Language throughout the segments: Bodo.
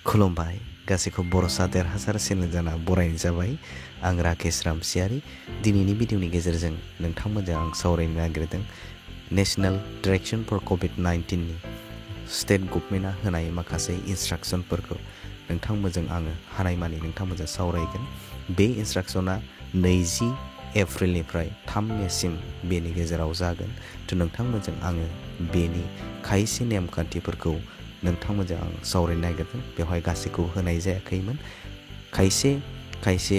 खुलुमबाय गासैखौ बर'सा देरहासार चेनेल जाना बरायनाय जाबाय। आं राकेश रामसियारि। दिनैनि भिडिअनि गेजेरजों नोंथांमोनजों आं सावरायनो नागिरदों नेशनेल डाइरेक्शन फर COVID-19 नि स्टेट गभर्नमेन्टआ होनाय माखासे इन्सट्राक्शनफोरखौ नोंथांमोनजों आङो हानायमानि नोंथांमोनजों सावरायगोन। बे इन्सट्राक्शना 20 एप्रिलनिफ्राय 3 मेसिम बेनि गेजेराव जागोन। नोंथांमोनजों आङो बेनि खायसे नेमखान्थिफोरखौ नोंथांमोनजों आं सावरायनो नागिरदों। बेवहाय गासैखौबो होनाय जायाखैमोन, खायसे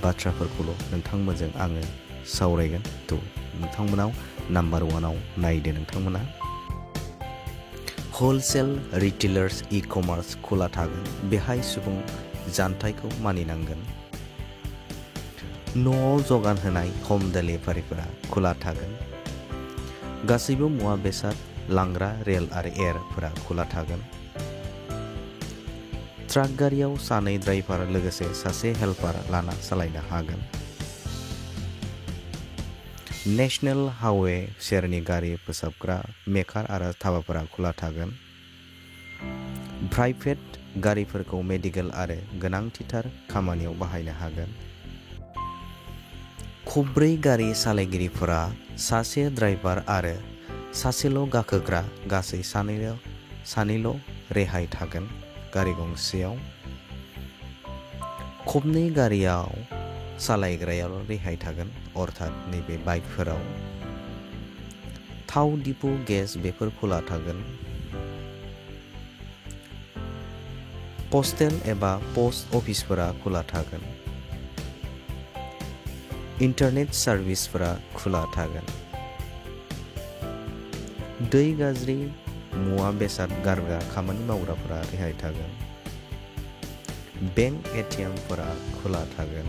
बाथ्राफोरखौल' नोंथांमोनजों आङो सावरायगोन। नोंथांमोनाव नाम्बार 1आव नायदो। नोंथांमोना हलसेल रिटेलार्स इ-कमार्स खुला थागोन। बेहाय सुबुं जानथायखौ मानिनांगोन। न'आव जगान होनाय हम डेलिभारिफोरा खुला थागोन। गासैबो मुवा बेसाद लांग्रा रेल आरो एयारफोरा खुला थागोन। ट्राक गारियाव 2 ड्राइभार लोगोसे 1 हेल्पार लाना सालायनो हागोन। नेशनेल हाइवे सेरनि गारि फोसाबग्रा मेकार आरो धाबाफोरा खुला थागोन। प्राइभेट गारिफोरखौ मेडिकेल आरो गोनांथिथार खामानियाव बाहायनो हागोन। खब्रै गारि सालायगिरिफोरा 1 ड्राइभार आरो 1 गाखोग्रा गासै 2 रेहाय थागोन। गारि गंसेयाव खबनै गारियाव सालायग्रायाल' रेहाय थागोन। अर्थात नैबे बाइकफोराव थाव डिपु गेस बेफोर खुला थागोन। पस्टेल एबा पस्ट अफिसफोरा खुला थागोन। इन्टारनेट सार्भिसफोरा खुला थागोन। दै गाज्रि मुवा बेसाद गारग्रा खामानि मावग्राफोरा रेहाय थागोन। बेंक एटिएमफोरा खुला थागोन।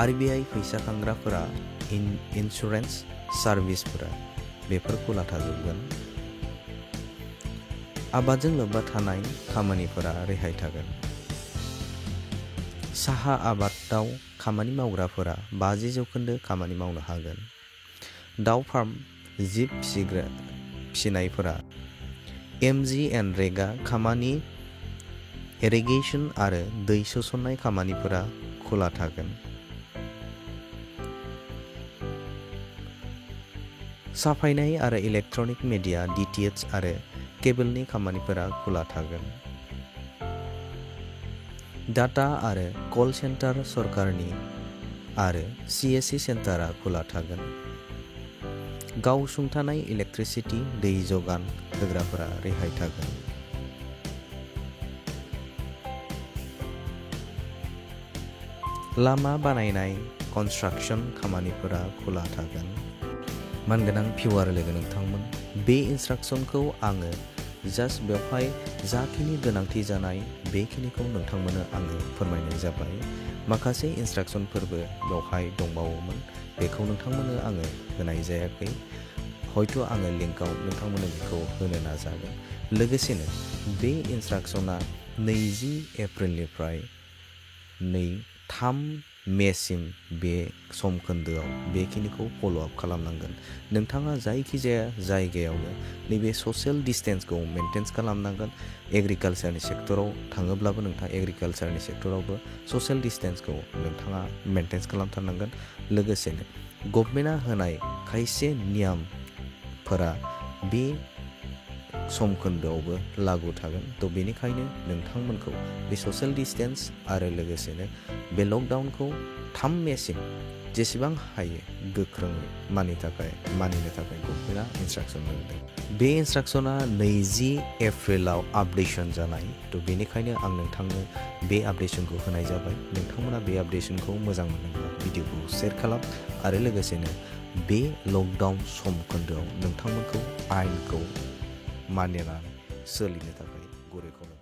RBI फैसा खांग्राफोरा इन्सुरेन्स सार्भिसफोरा बेफोर खुला थाजोबगोन। आबादजों लोब्बा थानाय खामानिफोरा रेहाय थागोन। साहा आबादाव खामानि मावग्राफोरा 50% खामानि मावनो हागोन। दाउ फार्म जिब फिसिनायफोरा MGNREGA खामानि, इरिगेसन आरो दै सोसननाय खामानिफोरा खुला थागोन। साफायनाय आरो इलेक्ट्रनिक मिडिया DTH आरो केबोलनि खामानिफोरा खुला थागोन। डाटा आरो कल सेन्टार सरकारनि आरो CSC सेन्टारा खुला थागोन। गावसुंथानाय इलेक्ट्रिसिटि दै जगान होग्राफोरा रेहाय थागोन। लामा बानायनाय कनस्ट्राक्सन खामानिफोरा खुला थागोन। मानगोनां भिउआर लोगो नोंथांमोन, बे इन्सट्राक्शनखौ आङो जास्ट बेवहाय जाखिनि गोनांथि जानाय बेखिनिखौ नोंथांमोननो आङो फोरमायनाय जाबाय। माखासे इन्सट्राक्शनफोरबो बेवहाय दंबावोमोन, बेखौ नोंथांमोननो आङो होनाय जायाखै। हयथ' आङो लिंकआव नोंथांमोननो बेखौ होनो नाजागोन। लोगोसेनो बे इन्सट्राक्शना 20 एप्रिलनिफ्राय 3 मेसिम बे सम खोन्दोआव बेखिनिखौ फल'आप खालामनांगोन। नोंथाङा जायखिजाया जायगायावनो नैबे ससियेल डिस्टेन्सखौ मेनटेन खालामनांगोन। एग्रिकालसारनि सेक्टराव थाङोब्लाबो नोंथाङा एग्रिकालसारनि सेक्टरावबो ससियेल डिस्टेन्सखौ नोंथाङा मेनटेन खालामथारनांगोन। लोगोसेनो गभर्नमेन्टआ होनाय खायसे नियमफोरा बे सम खोन्दोआवबो लागु थागोन। बेनिखायनो नोंथांमोनखौ बे ससियेल डिस्टेन्स आरो लोगोसेनो बे लकडाउनखौ 3 मेसिम जेसेबां हायो गोख्रोङै मानिनो थाखाय गभर्नमेन्टआ इन्सट्राक्शन होदों। बे इन्सट्राक्शना 20 एप्रिलाव आपडेशन जानाय। बेनिखायनो आं नोंथांनो बे आपडेशनखौ होनाय जाबाय। नोंथांमोना बे आपडेशनखौ मोजां मोनोब्ला भिडिअखौ शेयार खालाम आरो लोगोसेनो बे लकडाउन सम खोन्दोआव नोंथांमोनखौ आयेनखौ मानिनानै सोलिनो थाखाय गुरै खावलायनाय